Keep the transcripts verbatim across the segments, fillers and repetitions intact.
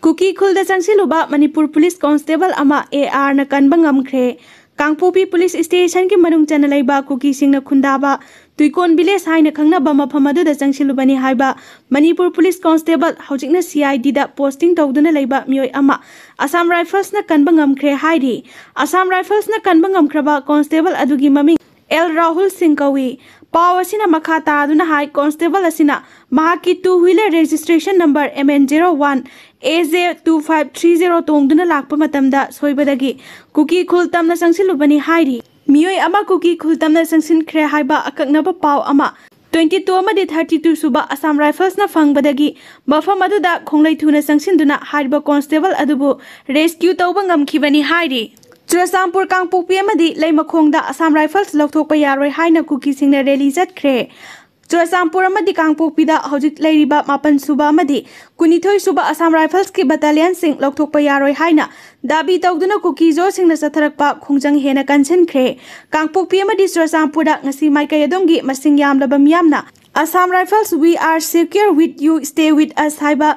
ꯀꯨꯀꯤ ꯈꯨꯜꯗ ꯆꯪꯁꯤꯜꯂꯨꯕ Manipur police constable ꯑꯃ ꯑꯦ ꯑꯥꯔꯅ ꯀꯟꯕ ꯉꯝꯈ꯭ꯔꯦ꯫ ꯀꯥꯡꯄꯣꯛꯄꯤ ꯄꯨꯂꯤꯁ ꯁ꯭ꯇꯦꯁꯟꯒꯤ ꯃꯅꯨꯡ ꯆꯟꯅ ꯂꯩꯕ ꯀꯨꯀꯤꯁꯤꯡꯅ ꯈꯨꯟꯗꯥꯕ ꯇꯨꯏꯀꯣꯟ ꯚꯤꯂꯦꯖ ꯍꯥꯏꯅ ꯈꯪꯅꯕ ꯃꯐꯝ ꯑꯗꯨꯗ ꯆꯪꯁꯤꯜꯂꯨꯕꯅꯤ ꯍꯥꯏꯕ ꯃꯅꯤꯄꯨꯔ ꯄꯨꯂꯤꯁ ꯀꯣꯟꯁꯇꯦꯕꯜ, ꯍꯧꯖꯤꯛꯅ ꯁꯤ ꯑꯥꯏ ꯗꯤꯗ ꯄꯣꯁꯇꯤꯡ ꯇꯧꯗꯨꯅ ꯂꯩꯕ ꯃꯤꯑꯣꯏ ꯑꯃ ꯑꯁꯥꯝ ꯔꯥꯏꯐꯜꯁꯅ ꯀꯟꯕ ꯉꯝꯈ꯭ꯔꯦ ꯍꯥꯏꯔꯤ꯫ ꯑꯁꯥꯝ ꯔꯥꯏꯐꯜꯁꯅ ꯀꯟꯕ ꯉꯝꯈ꯭ꯔꯕ ꯀꯣꯟꯁꯇꯦꯕꯜ ꯑꯗꯨꯒꯤ ꯃꯃꯤꯡ ꯑꯦꯜ ꯔꯥꯍꯨꯜ ꯁꯤꯡ ꯀꯧꯏ꯫ ꯄꯥꯎ ꯑꯁꯤꯅ ꯃꯈꯥ ꯇꯥꯗꯨꯅ ꯍꯥꯏ, ꯀꯣꯟꯁꯇꯦꯕꯜ ꯑꯁꯤꯅ ꯃꯍꯥꯛꯀꯤ two wheeler registration number M N zero one A J two five three zero ꯇꯣꯡꯗꯨꯅ ꯂꯥꯛꯄ ꯃꯇꯝꯗ ꯁꯣꯏꯕꯗꯒꯤ ꯀꯨꯀꯤ ꯈꯨꯜ ꯇꯝꯅ ꯆꯪꯁꯤꯜꯂꯨꯕꯅꯤ ꯍꯥꯏꯔꯤ꯫ ꯃꯤꯑꯣꯏ ꯑꯃ ꯀꯨꯀꯤ ꯈꯨꯜ ꯇꯝꯅ ꯆꯪꯁꯤꯟꯈ꯭ꯔꯦ ꯍꯥꯏꯕ ꯑꯀꯛꯅꯕ ꯄꯥꯎ ꯑꯃ ꯇ꯭ꯋꯦꯟꯇꯤ ꯇꯨ ꯑꯃꯗꯤ ꯊꯥꯔꯇꯤ ꯇꯨ ꯁꯨꯕ ꯑꯁꯥꯝ ꯔꯥꯏꯐꯜꯁꯅ ꯐꯪꯕꯗꯒꯤ ꯃꯐꯝ ꯑꯗꯨꯗ ꯈꯣꯡꯂꯩ ꯊꯨꯅ ꯆꯪꯁꯤꯟꯗꯨꯅ ꯍꯥꯏꯔꯤꯕ ꯀꯣꯟꯁꯇꯦꯕꯜ ꯑꯗꯨꯕꯨ ꯔꯦꯁꯀ꯭ꯌꯨ ꯇꯧꯕ ꯉꯝꯈꯤꯕꯅꯤ ꯍꯥꯏꯔꯤ꯫ ꯆꯨꯔꯆꯥꯟꯄꯨꯔ, ꯀꯥꯡꯄꯣꯛꯄꯤ ꯑꯃꯗꯤ ꯂꯩꯃꯈꯣꯡꯗ ꯑꯁꯥꯝ ꯔꯥꯏꯐꯜꯁ ꯂꯧꯊꯣꯛꯄ ꯌꯥꯔꯣꯏ ꯍꯥꯏꯅ ꯀꯨꯀꯤꯁꯤꯡꯅ ꯔꯦꯂꯤ ꯆꯠꯈ꯭ꯔꯦ꯫ ꯆꯨꯔꯆꯥꯟꯄꯨꯔ ꯑꯃꯗꯤ ꯀꯥꯡꯄꯣꯛꯄꯤꯗ ꯍꯧꯖꯤꯛ ꯂꯩꯔꯤꯕ ꯃꯥꯄꯟ ꯁꯨꯕ ꯑꯃꯗꯤ ꯀꯨꯟꯅꯤꯊꯣꯏ ꯁꯨꯕ ꯑꯁꯥꯝ ꯔꯥꯏꯐꯜꯁꯀꯤ ꯕꯠꯇꯥꯂꯤꯌꯟꯁꯤꯡ ꯂꯧꯊꯣꯛꯄ ꯌꯥꯔꯣꯏ ꯍꯥꯏꯅ ꯗꯥꯕꯤ ꯇꯧꯗꯨꯅ ꯀꯨꯀꯤ ꯖꯣꯁꯤꯡꯅ ꯆꯠꯊꯔꯛꯄ ꯈꯣꯡꯖꯪ ꯍꯦꯟꯅ ꯀꯟꯁꯤꯟꯈ꯭ꯔꯦ꯫ ꯀꯥꯡꯄꯣꯛꯄꯤ ꯑꯃꯗꯤ ꯆꯨꯔꯆꯥꯟꯄꯨꯔꯗ ꯉꯁꯤ ꯃꯥꯏꯀꯩ ꯑꯗꯣꯝꯒꯤ ꯃꯁꯤꯡ ꯌꯥꯝꯂꯕ ꯃꯤꯌꯥꯝꯅ "Assam Rifles, we are secure with you, stay with us" ꯍꯥꯏꯕ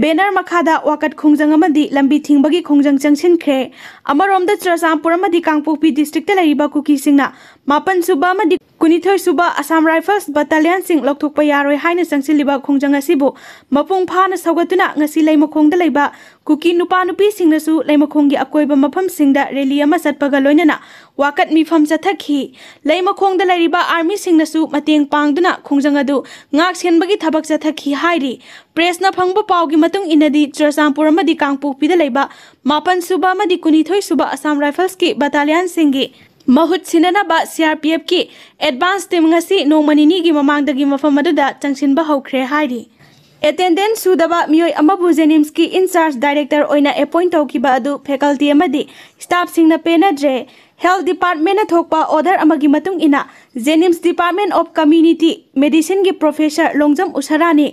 ꯕꯦꯅꯔ ꯃꯈꯥꯗ ꯋꯥꯀꯠ ꯈꯣꯡꯖꯪ ꯑꯃꯗꯤ ꯂꯝꯕꯤ ꯊꯤꯡꯕꯒꯤ ꯈꯣꯡꯖꯪ ꯆꯪꯁꯤꯟꯈ꯭ꯔꯦ꯫ ꯑꯃꯔꯣꯝꯗ ꯆꯨꯔꯆꯥꯟꯄꯨꯔ ꯑꯃꯗꯤ ꯀꯥꯡꯄꯣꯛꯄꯤ ꯗꯤꯁꯇ꯭ꯔꯤꯛꯇ ꯂꯩꯔꯤꯕ ꯀꯨꯀꯤꯁꯤꯡꯅ ꯃꯥꯄꯟ ꯁꯨꯕ ꯑꯃꯗꯤ ꯀꯨꯟꯅꯤꯊꯣꯏ ꯁꯨꯕ ꯑꯁꯥꯝ ꯔꯥꯏꯐꯜꯁ ꯕꯠꯇꯥꯂꯤꯌꯟꯁꯤꯡ ꯂꯧꯊꯣꯛꯄ ꯌꯥꯔꯣꯏ ꯍꯥꯏꯅ ꯆꯪꯁꯤꯜꯂꯤꯕ ꯈꯣꯡꯖꯪ ꯑꯁꯤꯕꯨ ꯃꯄꯨꯡ ꯐꯥꯅ ꯁꯧꯒꯠꯇꯨꯅ ꯉꯁꯤ ꯂꯩꯃꯈꯣꯡꯗ ꯂꯩꯕ ꯀꯨꯀꯤ ꯅꯨꯄꯥ ꯅꯨꯄꯤꯁꯤꯡꯅꯁꯨ ꯂꯩꯃꯈꯣꯡꯒꯤ ꯑꯀꯣꯏꯕ ꯃꯐꯝꯁꯤꯡꯗ ꯔꯦꯂꯤ ꯑꯃ ꯆꯠꯄꯒ ꯂꯣꯏꯅꯅ ꯋꯥꯀꯠ ꯃꯤꯐꯝ ꯆꯠꯊꯈꯤ꯫ ꯂꯩꯃꯈꯣꯡꯗ ꯂꯩꯔꯤꯕ ꯑꯥꯔꯃꯤꯁꯤꯡꯅꯁꯨ ꯃꯇꯦꯡ ꯄꯥꯡꯗꯨꯅ ꯈꯣꯡꯖꯪ ꯑꯗꯨ ꯉꯥꯛ ꯁꯦꯟꯕꯒꯤ ꯊꯕꯛ ꯆꯠꯊꯈꯤ ꯍꯥꯏꯔꯤ꯫ ꯄ꯭ꯔꯦꯁꯅ ꯐꯪꯕ ꯄꯥꯎꯒꯤ ꯃꯇꯨꯡ ꯏꯟꯅꯗꯤ, ꯆꯨꯔꯆꯥꯟꯄꯨꯔ ꯑꯃꯗꯤ ꯀꯥꯡꯄꯣꯛꯄꯤꯗ ꯂꯩꯕ ꯃꯥꯄꯟ ꯁꯨꯕ ꯑꯃꯗꯤ ꯀꯨꯟꯅꯤꯊꯣꯏ ꯁꯨꯕ ꯑꯁꯥꯝ ꯔꯥꯏꯐꯜꯁꯀꯤ ꯕꯠꯇꯥꯂꯤꯌꯟꯁꯤꯡꯒꯤ ꯃꯍꯨꯠ ꯁꯤꯟꯅꯅꯕ ꯁꯤ ꯑꯥꯔ ꯄꯤ ꯑꯦꯐꯀꯤ ꯑꯦꯗꯚꯥꯟꯁ ꯇꯤꯝ ꯉꯁꯤ ꯅꯣꯡꯃ ꯅꯤꯅꯤꯒꯤ ꯃꯃꯥꯡꯗꯒꯤ ꯃꯐꯝ ꯑꯗꯨꯗ ꯆꯪꯁꯤꯟꯕ ꯍꯧꯈ꯭ꯔꯦ ꯍꯥꯏꯔꯤ꯫ ꯑꯦꯇꯦꯟꯗꯦꯟꯁ ꯁꯨꯗꯕ ꯃꯤꯑꯣꯏ ꯑꯃꯕꯨ ꯖꯦꯅꯤꯝꯁꯀꯤ ꯏꯟꯆꯥꯔꯖ ꯗꯥꯏꯔꯦꯛꯇꯔ ꯑꯣꯏꯅ ꯑꯦꯄꯣꯏꯟ ꯇꯧꯈꯤꯕ ꯑꯗꯨ ꯐꯦꯀꯜꯇꯤ ꯑꯃꯗꯤ ꯁ꯭ꯇꯥꯐꯁꯤꯡꯅ ꯄꯦꯟꯅꯗ꯭ꯔꯦ꯫ ꯍꯦꯜꯊ ꯗꯤꯄꯥꯔꯠꯃꯦꯟꯅ ꯊꯣꯛꯄ ꯑꯣꯔꯗꯔ ꯑꯃꯒꯤ ꯃꯇꯨꯡ ꯏꯟꯅ, ꯖꯦꯅꯤꯝꯁ ꯗꯤꯄꯥꯔꯠꯃꯦꯟ ꯑꯣꯐ ꯀꯝꯃ꯭ꯌꯨꯅꯤꯇꯤ ꯃꯦꯗꯤꯁꯤꯟꯒꯤ ꯄ꯭ꯔꯣꯐꯦꯁꯔ ꯂꯣꯡꯖꯝ ꯎꯁꯥꯔꯥꯅꯤ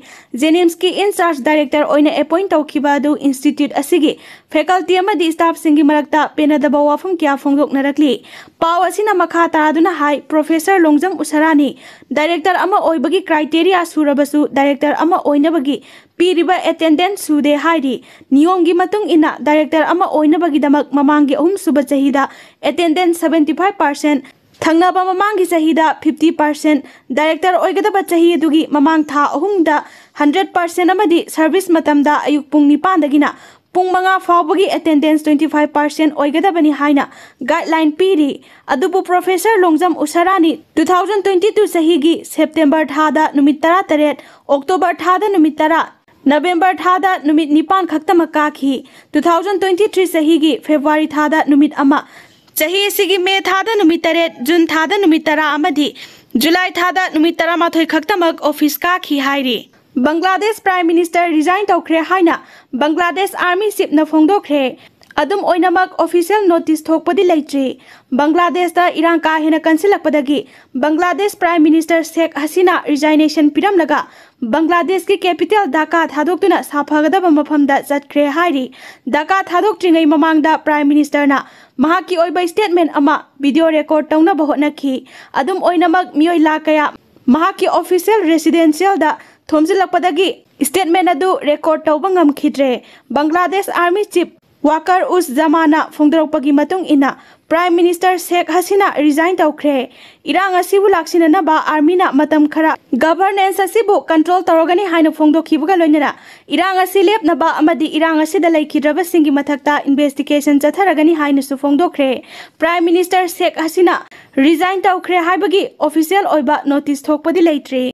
ꯖꯦꯅꯤꯝꯁꯀꯤ ꯏꯟꯆꯥꯔꯖ ꯗꯥꯏꯔꯦꯛꯇꯔ ꯑꯣꯏꯅ ꯑꯦꯄꯣꯏꯟ ꯇꯧꯈꯤꯕ ꯑꯗꯨ ꯏꯟꯁꯇꯤꯇ꯭ꯌꯨꯠ ꯑꯁꯤꯒꯤ ꯐꯦꯀꯜꯇꯤ ꯑꯃꯗꯤ ꯁ꯭ꯇꯥꯐꯁꯤꯡꯒꯤ ꯃꯔꯛꯇ ꯄꯦꯟꯅꯗꯕ ꯋꯥꯐꯝ ꯀꯌꯥ ꯐꯣꯡꯗꯣꯛꯅꯔꯛꯂꯤ꯫ ꯄꯥꯎ ꯑꯁꯤꯅ ꯃꯈꯥ ꯇꯥꯗꯨꯅ ꯍꯥꯏ, ꯄ꯭ꯔꯣꯐꯦꯁꯔ ꯂꯣꯡꯖꯝ ꯎꯁꯥꯔꯥꯅꯤ ꯗꯥꯏꯔꯦꯛꯇꯔ ꯑꯃ ꯑꯣꯏꯕꯒꯤ ꯀ꯭ꯔꯥꯏꯇꯦꯔꯤꯌꯥ ꯁꯨꯔꯕꯁꯨ ꯗꯥꯏꯔꯦꯛꯇꯔ ꯑꯃ ꯑꯣꯏꯅꯕꯒꯤ ꯄꯤꯔꯤꯕ ꯑꯦꯇꯦꯟꯗꯦꯟꯁ ꯁꯨꯗꯦ ꯍꯥꯏꯔꯤ꯫ ꯅꯤꯌꯣꯝꯒꯤ ꯃꯇꯨꯡ ꯏꯟꯅ ꯗꯥꯏꯔꯦꯛꯇꯔ ꯑꯃ ꯑꯣꯏꯅꯕꯒꯤꯗꯃꯛ ꯃꯃꯥꯡꯒꯤ ꯑꯍꯨꯝꯁꯨꯕ ꯆꯍꯤꯗ ꯑꯦꯇꯦꯟꯗꯦꯟꯁ seventy five percent, ꯊꯪꯅꯕ ꯃꯃꯥꯡꯒꯤ ꯆꯍꯤꯗ fifty percent, ꯗꯥꯏꯔꯦꯛꯇꯔ ꯑꯣꯏꯒꯗꯕ ꯆꯍꯤ ꯑꯗꯨꯒꯤ ꯃꯃꯥꯡ ꯊꯥ ꯑꯍꯨꯝꯗ hundred percent ꯑꯃꯗꯤ ꯁꯔꯚꯤꯁ ꯃꯇꯝꯗ ꯑꯌꯨꯛ ꯄꯨꯡ ꯅꯤꯄꯥꯟꯗꯒꯤꯅ ꯄꯨꯡ ꯃꯉꯥ ꯐꯥꯎꯕꯒꯤ ꯑꯦꯇꯦꯟꯗꯦꯟꯁ twenty five percent ꯑꯣꯏꯒꯗꯕꯅꯤ ꯍꯥꯏꯅ ꯒꯥꯏꯗꯂꯥꯏꯟ ꯄꯤꯔꯤ꯫ ꯑꯗꯨꯕꯨ professor Longjam Usharani two thousand twenty two ꯆꯍꯤꯒꯤ ꯁꯦꯞꯇꯦꯝꯕꯔ ꯊꯥꯗ ꯅꯨꯃꯤꯠ ꯇꯔꯥꯇꯔꯦꯠ, ꯑꯣꯛꯇꯣꯕꯔ ꯊꯥꯗ ꯅꯨꯃꯤꯠ ꯇꯔꯥ, ꯅꯕꯦꯝꯕꯔ ꯊꯥꯗ ꯅꯨꯃꯤꯠ ꯅꯤꯄꯥꯟ ꯈꯛꯇꯃꯛ ꯀꯥꯈꯤ꯫ Two thousand twenty three ꯆꯍꯤꯒꯤ ꯐꯦꯕ꯭ꯔꯨꯋꯥꯔꯤ ꯊꯥꯗ ꯅꯨꯃꯤꯠ ꯑꯃ, ꯆꯍꯤ ꯑꯁꯤꯒꯤ ꯃꯦ ꯊꯥꯗ ꯅꯨꯃꯤꯠ ꯇꯔꯦꯠ, ꯖꯨꯟ ꯊꯥꯗ ꯅꯨꯃꯤꯠ ꯇꯔꯥ ꯑꯃꯗꯤ ꯖꯨꯂꯥꯏ ꯊꯥꯗ ꯅꯨꯃꯤꯠ ꯇꯔꯥꯃꯥꯊꯣꯏ ꯈꯛꯇꯃꯛ ꯑꯣꯐꯤꯁ ꯀꯥꯈꯤ ꯍꯥꯏꯔꯤ꯫ ꯕꯪꯒ꯭ꯂꯥꯗꯦꯁ ꯄ꯭ꯔꯥꯏꯝ ꯃꯤꯅꯤꯁꯇꯔ ꯔꯤꯖꯥꯏꯟ ꯇꯧꯈ꯭ꯔꯦ ꯍꯥꯏꯅ ꯕꯪꯒ꯭ꯂꯥꯗꯦꯁ ꯑꯥꯔꯃꯤ ꯆꯤꯞꯅ ꯐꯣꯡꯗꯣꯛꯈ꯭ꯔꯦ꯫ ꯑꯗꯨꯝ ꯑꯣꯏꯅꯃꯛ, ꯑꯣꯐꯤꯁꯤꯌꯦꯜ ꯅꯣꯇꯤꯁ ꯊꯣꯛꯄꯗꯤ ꯂꯩꯇ꯭ꯔꯤ꯫ ꯕꯪꯒ꯭ꯂꯥꯗꯦꯁꯇ ꯏꯔꯥꯡ ꯀꯥ ꯍꯦꯟꯅ ꯀꯟꯁꯤꯜꯂꯛꯄꯗꯒꯤ ꯕꯪꯒ꯭ꯂꯥꯗꯦꯁ ꯄ꯭ꯔꯥꯏꯝ ꯃꯤꯅꯤꯁꯇꯔ ꯁꯦꯈ ꯍꯁꯤꯅꯥ ꯔꯤꯖꯥꯏꯅꯦꯁꯟ ꯄꯤꯔꯝꯂꯒ ꯕꯪꯒ꯭ꯂꯥꯗꯦꯁꯀꯤ ꯀꯦꯄꯤꯇꯦꯜ ꯙꯥꯀꯥ ꯊꯥꯗꯣꯛꯇꯨꯅ ꯁꯥꯐꯒꯗꯕ ꯃꯐꯝꯗ ꯆꯠꯈ꯭ꯔꯦ ꯍꯥꯏꯔꯤ꯫ ꯙꯥꯀꯥ ꯊꯥꯗꯣꯛꯇ꯭ꯔꯤꯉꯩ ꯃꯃꯥꯡꯗ ꯄ꯭ꯔꯥꯏꯝ ꯃꯤꯅꯤꯁꯇꯔꯅ ꯃꯍꯥꯛꯀꯤ ꯑꯣꯏꯕ ꯁ꯭ꯇꯦꯠꯃꯦꯟ ꯑꯃ ꯚꯤꯗꯤꯑꯣ ꯔꯦꯀꯣꯔꯗ ꯇꯧꯅꯕ ꯍꯣꯠꯅꯈꯤ꯫ ꯑꯗꯨꯝ ꯑꯣꯏꯅꯃꯛ, ꯃꯤꯑꯣꯏ ꯂꯥꯈ ꯀꯌꯥ ꯃꯍꯥꯛꯀꯤ ꯑꯣꯐꯤꯁꯤꯌꯦꯜ ꯔꯦꯁꯤꯗꯦꯟꯁꯤꯌꯦꯜꯗ ꯊꯣꯝꯖꯤꯜꯂꯛꯄꯗꯒꯤ ꯁ꯭ꯇꯦꯠꯃꯦꯟ ꯑꯗꯨ ꯔꯦꯀꯣꯔꯗ ꯇꯧꯕ ꯉꯝꯈꯤꯗ꯭ꯔꯦ꯫ ꯕꯪꯒ꯭ꯂꯥꯗꯦꯁ ꯑꯥꯔꯃꯤ ꯆꯤꯐ ꯋꯥꯀꯔ ꯎꯁ ꯖꯃꯥꯅ ꯐꯣꯡꯗꯣꯔꯛꯄꯒꯤ ꯃꯇꯨꯡ ꯏꯟꯅ, ꯄ꯭ꯔꯥꯏꯝ ꯃꯤꯅꯤꯁꯇꯔ ꯁꯦꯈ ꯍꯁꯤꯅꯥ ꯔꯤꯖꯥꯏꯟ ꯇꯧꯈ꯭ꯔꯦ꯫ ꯏꯔꯥꯡ ꯑꯁꯤꯕꯨ ꯂꯥꯛꯁꯤꯟꯅꯅꯕ ꯑꯥꯔꯃꯤꯅ ꯃꯇꯝ ꯈꯔ ꯒꯚꯔꯅꯦꯟꯁ ꯑꯁꯤꯕꯨ ꯀꯟꯇ꯭ꯔꯣꯜ ꯇꯧꯔꯒꯅꯤ ꯍꯥꯏꯅ ꯐꯣꯡꯗꯣꯛꯈꯤꯕꯒ ꯂꯣꯏꯅꯅ ꯏꯔꯥꯡ ꯑꯁꯤ ꯂꯦꯞꯅꯕ ꯑꯃꯗꯤ ꯏꯔꯥꯡ ꯑꯁꯤꯗ ꯂꯩꯈꯤꯗ꯭ꯔꯕꯁꯤꯡꯒꯤ ꯃꯊꯛꯇ ꯏꯟꯚꯦꯁꯇꯤꯒꯦꯁꯟ ꯆꯠꯊꯔꯒꯅꯤ ꯍꯥꯏꯅꯁꯨ ꯐꯣꯡꯗꯣꯛꯈ꯭ꯔꯦ꯫ ꯄ꯭ꯔꯥꯏꯝ ꯃꯤꯅꯤꯁꯇꯔ ꯁꯦꯈ ꯍꯁꯤꯅꯥ ꯔꯤꯖꯥꯏꯟ ꯇꯧꯈ꯭ꯔꯦ ꯍꯥꯏꯕꯒꯤ ꯑꯣꯐꯤꯁꯤꯌꯦꯜ ꯑꯣꯏꯕ ꯅꯣꯇꯤꯁ ꯊꯣꯛꯄꯗꯤ ꯂꯩꯇ꯭ꯔꯤ꯫